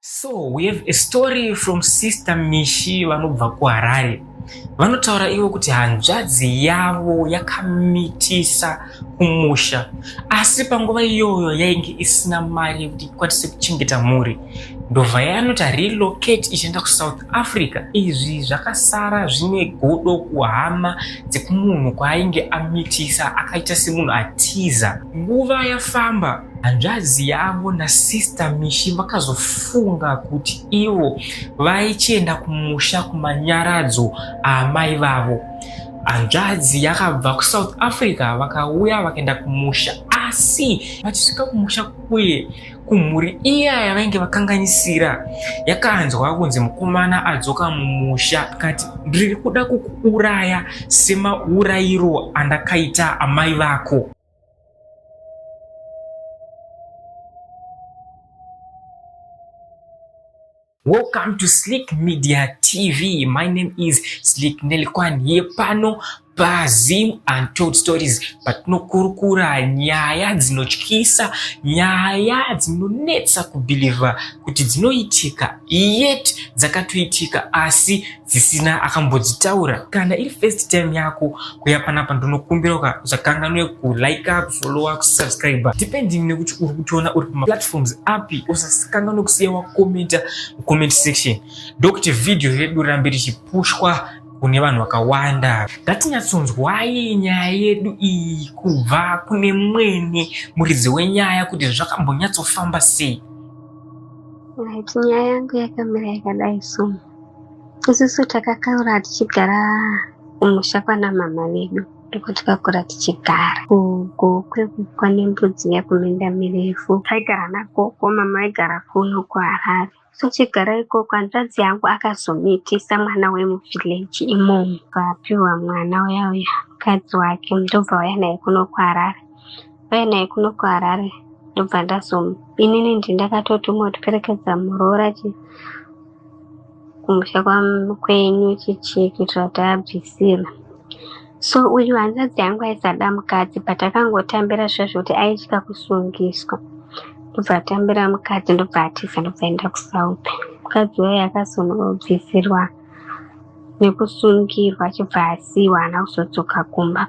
So we have a story from Sister Mishi vanobva kuHarare. Vanotaura ivo kuti hanzvadzi yavo yakamitisa kumusha asi panguva iyoyo yainge isina mari yekuti ikwanise kuchengeta mhuri. Ndobva yanota relocate ichienda kuSouth Africa. Izvi zvakasara zvine godo kuhama dzekumunhu kwaainge amitisa akaita semunhu atiza. Nguva yafamba Hanzvadzi yavo naSister Mishi vakazofunga kuti ivo vaichienda kumusha kumanyaradzo aamai vavo. Hanzvadzi yakabva kuSouth Africa vakauya vakaenda kumusha, asi vachisvika kumusha kuye kumhuri iya yavainge vakanganisira yakanzwa kunzi mukomana adzoka mumusha akati ndiri kuda kukuuraya semaurayiro andakaita amai vako. Welcome to Slick Media TV. My name is Slick Nelikwan. Here pano paZim Untold Stories patinokurukura nyaya dzinotyisa, nyaya dzinonetsa kubhilivha kuti dzinoitika yet dzakatoitika asi dzisina akambodzitaura. Kana iri first time yako kuya panapa, ndinokumbira ka usakanganwe kulike, kufollowa, kusubscribe depending nekuti uri kutiona uri pamaplatforms api. Usakanganwe kusiya wakomenta mucomment section ndokuti vhidhiyo redu rirambe richipushwa kune vanhu vakawanda. Ngatinyatsonzwai nyaya yedu iyi kubva kune mwene muridzi wenyaya kuti zvakambonyatsofamba sei. Right, nyaya yangu yakamira yakadai so. Isusu takakura tichigara kumusha kwana mama vedu ndokwatakakura tichigara kuGokwe kwaNembudziya kuminda mirefu. Taigara nagogo mama vaigara kuno kuHarare. So tichigara ikoko hanzvadzi yangu akazomitisa mwana wemuvillage imomo. Apiwa mwana uya uya mukadzi wake ndobva auya naye kuno kuHarare. Auya naye kuno kuHarare ndobva ndazo inini ndindakatotumwa kutiperekedza muroora chi kumusha kwenyu chichii kuitira kuti abvisirwe. So uyu hanzvadzi yangu aisada mukadzi but akangotambira zviya zvekuti aitya kusungiswa. Ndobva atambira mukadzi ndobva atiza ndobva aenda kuSouth. Mukadzi uya akazonobvisirwa nekusungirwa achibva asiiwa haana kuzodzoka kumba.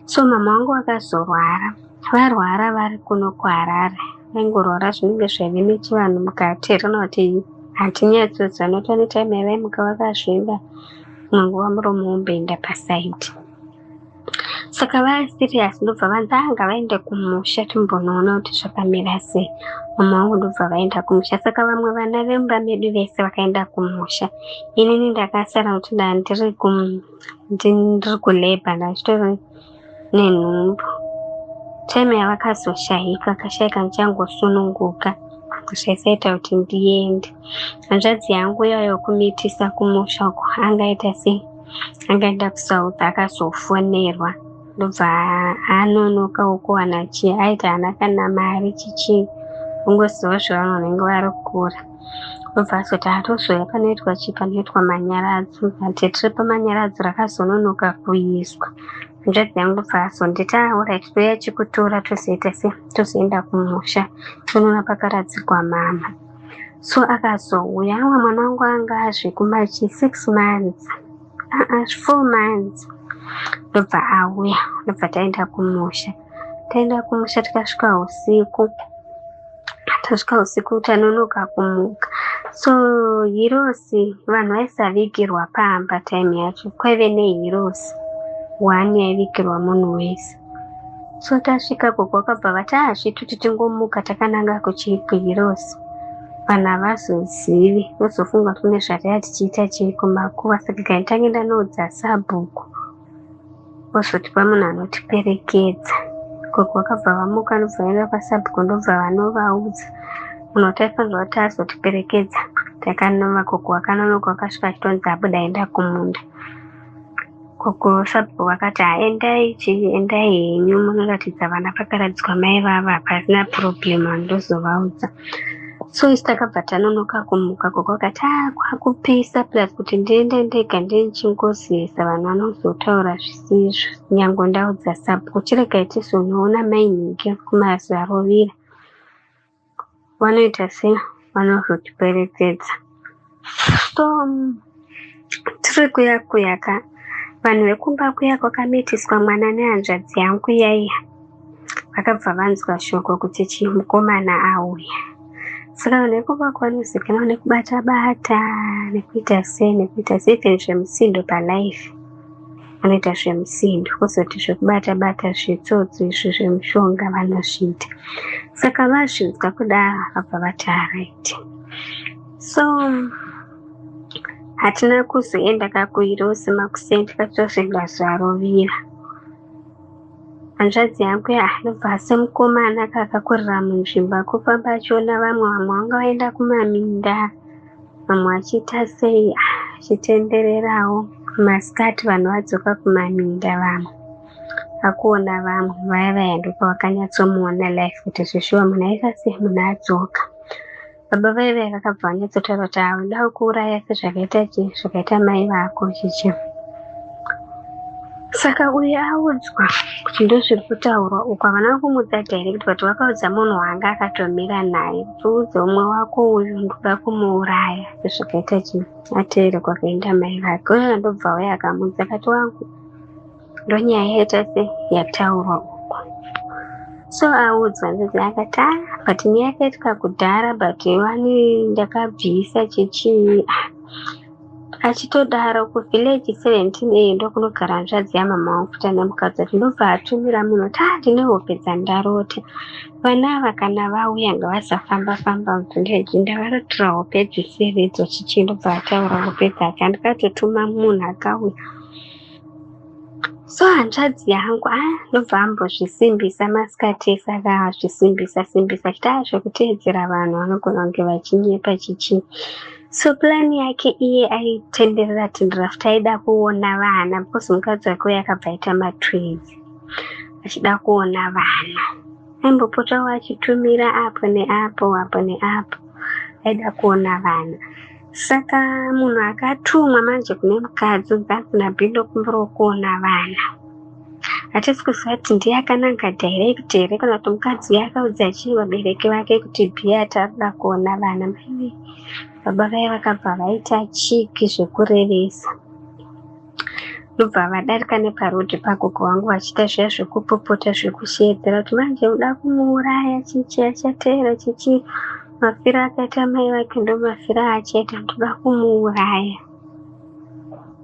So mama vangu vakazorwara. Varwara vari kuno kuHarare. Vaingorwara zvinenge zvaive nechivanhu mukati here kana kuti hatinyatsoziva nokuti vane time yavaimuka vakazvimba imwe nguva muromo womboenda pasaidi. Saka vaserious ndobva vanzi ah ngavaende kumusha timbonoona kuti zvakamira sei. Mama vangu ndobva vaenda kumusha. Saka vamwe vana vemumba medu vese vakaenda kumusha. Inini ndakasara nokuti ndandiri ndiri kulabor ndachitori nenhumbu. Time yavakazoshaika akashaika ndichangosununguka zvaisaita kuti ndiende. Hanzvadzi yangu iya yekumitisa kumusha uko angaita sei? Angaenda kuSouth akazofonerwa ndobva anonokawo kuwana chii aiti haana kana mari chichii ungoziva zvevanhu vanenge vari kure. Ndobva azoti hatozouya panoitwa chii panoitwa manyaradzo but tiri pamanyaradzo rakazononoka kuiswa. Hanzvadzi yangu ndobva azonditi ah alright touya chikutora tozoita sei tozoenda kumusha tonoona pakaradzikwa mama. So akazouya amwe mwana wangu anga azvekumachi 6 months uh-uh, 4 months ndobva auya ndobva taenda kumusha taenda kumusha tikasvika usiku tasvika usiku tanonoka kumuka so hirosi vanhu vaisavigirwa pamba time yacho kwaive nehirosi one yaivigirwa munhu wese so tasvika gogo vakabva vati hazvituti tingomuka takananga kuchihirosi vanhu havazozivi vozofunga kuti kune zvataya tichiita chii kumakuva saka kai tange ndanoudza sabhuku vozotipa munhu anotiperekedza. Gogo vakabva vamuka ndobva vaenda kwasabhuku ndobva vanovaudza munhu wataifanirwa kuti azotiperekedza. Takanova gogo vakanonoka vakasvika achitonzi abuda aenda kumunda. Gogo sabhuku vakati haendai chii endai henyu munoratidza vana pakaradzikwa mai vava hapasina problem ndozovaudza. So isu takabva tanonoka kumuka gogo vakati ah kwakupisa plus kuti ndiende ndega ndichingozeza vanhu vanozotaura zvisizvo nyange ndaudza sabhuku chiregai tizonoona mai nhingi kumazarovira vanoita sei. vanozotiperekedza. So tiri kuya kuya ka vanhu vekumba kuya kwakamitiswa mwana nehanzvadzi yangu iyaiya vakabva vanzwa shoko kuti chii mukomana auya. Saka vanhu vekumba kwanozikanwa nekubata bata nekuita sei nekuita sei even zvemusindo palife vanoita zvemusindo kuzoti zvekubata bata zvitsotsi izvi zvemushonga vanozviita. Saka vazvinzwa kudaro vakabva vati alright. So hatina kuzoenda kakuirosi makuseni tikatozoenda zuva rovira. Hanzvadzi yangu ya anobva semukomana kakakurira munzvimbo akufamba achiona vamwe vamwe vanga vaenda kumaminda vamwe vachiita sei achitendererawo masikati vanhu vadzoka kumaminda vamwe akuona vamwe vaya vaya ndopavakanyatsomuona life kuti zveshuwa munhu aita sei munhu adzoka. Baba vaive vakabva vanyatsotaura kuti haa uda kuuraya sezvakaita chii zvakaita mai vako chichi. Saka uyu audzwa kuti ndozviri kutaurwa uku havana kumuudza direct but vakaudza munhu waanga akatomira naye kuti uudze umwe wako uyu ndoda kumuuraya sezvakaita chii ateere kwakaenda mai vake. Uye ndobva auya akamuudza akati wangu ndonyaya yaita se yataurwa uku so audzwa ndodzi akati ah but nyaya yakaitika kudhara but wani ndakabvisa chichii ah achitodaro kuvillage 17 a ndokunogara hanzvadzi yamama wangu futi ane mukadzi wacho ndobva atumira munhu kuti ah ndine hope dzandarota vana ava kana vauya ngavasafamba famba muvillage ndavarotora hope dzisiri idzo chichii ndobva ataura hope dzake andikatotuma munhu akauya So hanzvadzi yangu ah ndobva ambozvisimbisa masikati ese akazvisimbisa simbisa achiti ah zvekuteedzera vanhu vanogona kunge vachinyepa chichii. So plan yake iye aitenderera tenderera futi aida kuona vana because mukadzi wake uye akabva aita matwins achida kuona vana. Aimbopotawo achitumira apo neapo apo neapo aida kuona vana. Saka munhu akatumwa manje kune mukadzi ubva kuna Bindo kumbirawo kuona vana. Hatisi kuziva kuti ndiye akananga direct here kana kuti mukadzi uya akaudza chii vabereki vake kuti Bhiya takuda kuona vana. Mai baba vaye vakabva vaita chiki zvekurevesa. Ndobva vadarika neparoad pagogo vangu vachiita zviya zvekupopota zvekusheedzera kuti manje uda kumuuraya chichi achateera chichi mafiro akaita mai vake ndomafiro aachaita ndoda kumuuraya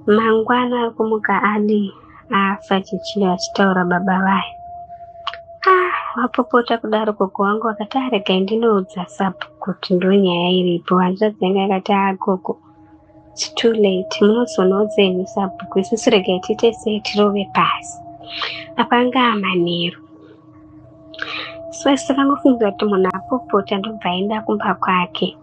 mangwana ari kumuka adii afa chichi achitaura baba vaya ah vapopota kudaro gogo vangu vakati aregai ndinoudza sabhuku kuti ndonyaya iripo hanzvadzi yanga yakati agogo ah, It's too late munozonoudza henyu sabhuku isusu regai tiite sei tirove pasi apa anga amanheru so isu takangofungira kuti munhu apopota ndobva aenda kumba kwake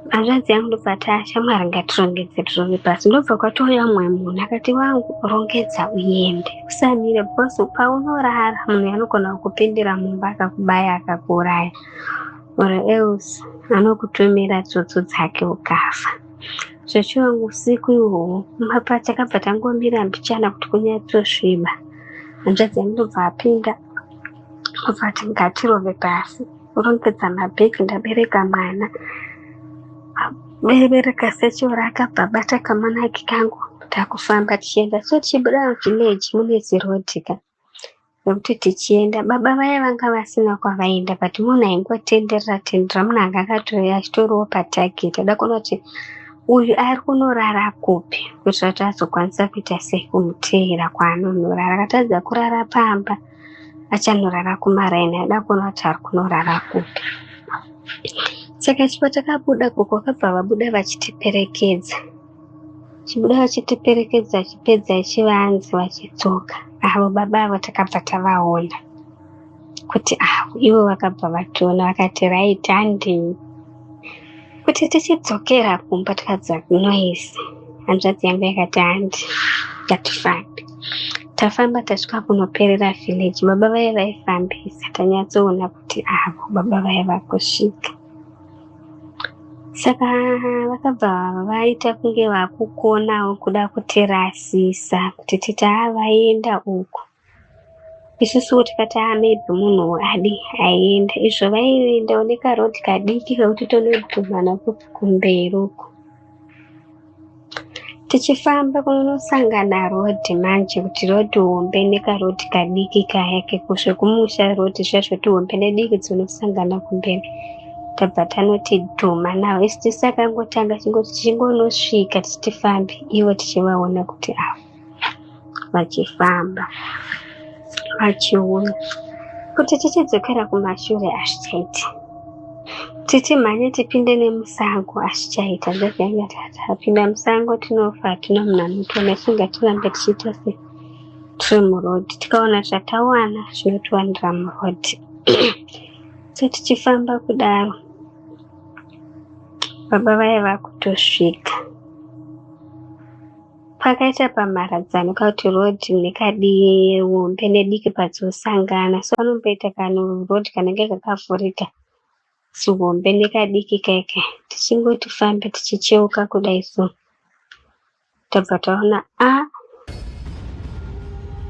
hanzvadzi yangu ndobva ati ashamwari ngatirongedze tirove pasi ndobva kwatouya mumwe munhu akati wangu rongedza uende usamire because paunorara munhu anogona kukupindira mumba akakubaya akakuuraya or else anokutumira tsotso dzake ukafa. Zvechivangu usiku ihwohwo mumba takabva tangomira mbichana kuti kunyatsosviba. Hanzvadzi yangu ndobva apinda obva ati ngatirove pasi rongedza mabhegi ndabereka mwana. Bereka sechora akabva abata kamwana ke kangu takufamba tichienda so tichibuda muvillage mune zirodhi ka nekuti tichienda baba vaya vanga vasina kwavaenda but munhu aingotenderera tenderera munhu anga akatouya achitoriwo patarget ada kuona kuti uyu ari kunorara kupi kuitira kuti azokwanisa kuita sei kumuteera kwaanonorara akatadza kurara pamba achanorara kumaraini ada kuona kuti ari kunorara kupi saka chipo takabuda koko vakabva vabuda vachitiperekedza Chibuda vachitiperekedza vachipedza chivanze vachidzoka. Avo baba avo takabva tavaona kuti avo ivo vakabva vationa vakati right handei. Kuti tichidzokera kumba takanzwa noise hanzvadzi yangu yakati handi ngatifambe. Tafamba tasvika kunoperera village baba vaye vaifambisa tanyatsoona kuti avo baba vaye vakusvika. Saka vakabva vaita kunge vakukonawo kuda kutirasisa kuti titi haa vaenda uku. Isusuwo tikati ah maybe munhu adi aienda izvo vaiendawo nekaroad kadiki kekuti tonodhumana kumberi uko. Tichifamba kunosangana road manje kuti road hombe nekaroad kadiki kaya kekuzvekumusha road zviya zvekuti hombe nediki dzinosangana kumberi. Tabva tanoti dhuma navo isu tisakangotanga chingoti tichingonosvika tichiti fambe ivo tichivaona kuti ava vachifamba vachiuya kuti tichidzokera kumashure hazvichaiti tichimhanye tipinde nemusango hazvichaita ndozvainga tapinda musango tinofa hatina munhu anotiona isu ngatirambe tichiita se tiri muroad tikaona zvatawana zvinotiwanira muroad so tichifamba kudaro baba vaya vakutosvika Pakaita pamharadzano kakuti road nekadii hombe nediki padzosangana so panomboita kano road kanenge kakavhurika zihombe nekadiki kaika tichingoti fambe tichicheuka kudai so tabva taona a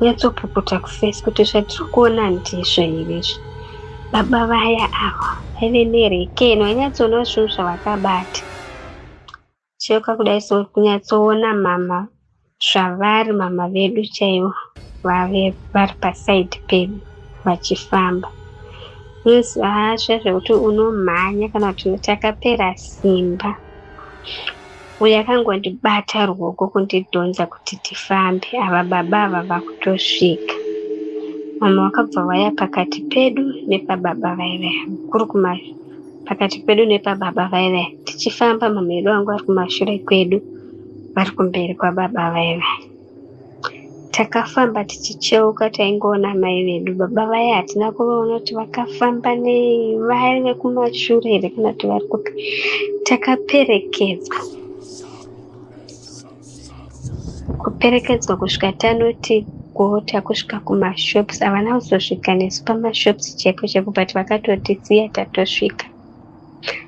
nyatsopukuta kufesi kuti zvatiri kuona ndizvo here izvi baba vaya ava vaive nerekeni vainyatsoona zvinhu zvavakabata Cheuka kudai so kunyatsoona mama zvavari mama vedu chaivo vave vari paside pedu vachifamba. Unoziva haa zviya zvekuti unomhanya kana kuti takapera simba. Uyo akangondibata ruoko kundidhonza kuti tifambe ava baba ava vakutosvika. Mama vakabva vaya pakati pedu nepababa vaive kuri kuma pakati pedu nepababa vaive tichifamba mama edu vangu vari kumashure kwedu vari kumberi kwababa vaive takafamba tichicheuka taingoona mai vedu baba vaya hatina kuvaona kuti vakafamba nei vaive kumashure here kana kuti vari kupi takaperekedzwa Kuperekedzwa kusvika tanoti gota kusvika kumashops havana kuzosvika nesu pamashops chaipo chaipo but vakatotisiya tatosvika.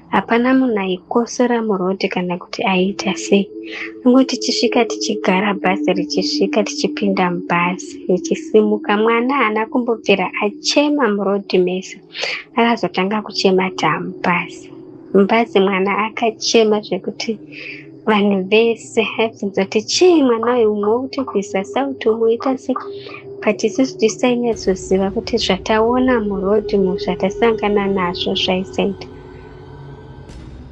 Hapana munhu aikosora muroad kana kuti aiita sei. Kungoti tichisvika tichigara bhazi richisvika tichipinda mubhazi richisimuka. Mwana haana kumbobvira achema muroad mese. Akazotanga kuchema taamubhazi. Mubhazi mwana akachema zvekuti vanhu vese aibvunza kuti chii mwana uyu umwe wokuti kuisa sauti umwe oita sei but isusu tisainyatsoziva kuti zvataona muroad mu zvatasangana nazvo zvaisaita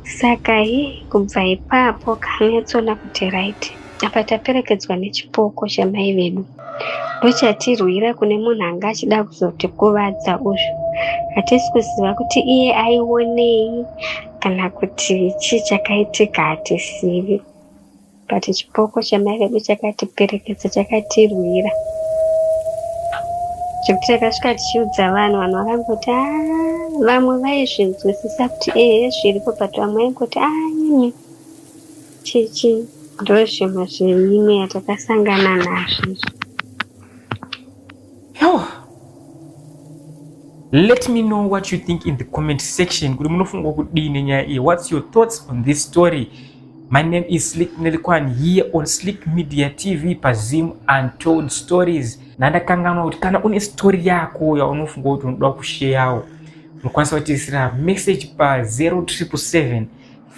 saka hi kubva ipapo kanyatsoona kuti right apa taperekedzwa nechipoko chamai vedu ndochatirwira kune munhu anga achida kuzotikuvadza uyu hatisi kuziva kuti iye aionei kana kuti chii chakaitika hatizivi but chipoko chamai vedu chakatiperekedza chakatirwira zvekuti takasvika tichiudza vanhu vanhu vakangoti ah, vamwe vaizvinzwisisa kuti ehe zviripo but vamwe vaingoti aimi ah, chichi ndozvimwe zveimwe yatakasangana nazvo izvi. Let me know what you think in the comment section kuti munofunga kudii nenyaya iyi. What's your thoughts on this story? My name is Slick Nelikwan here on Slick Media TV paZim Untold Stories. Ndandakanganwa kuti kana une story yako yaunofunga kuti unoda kusharewo unokwanisa kutiisira message pa 0777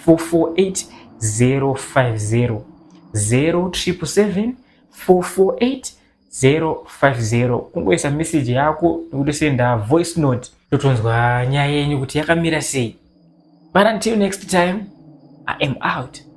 448 050 0777 448 050 kungoisa message yako nekutosenda voice note totonzwa nyaya yenyu kuti yakamira sei but until next time i am out.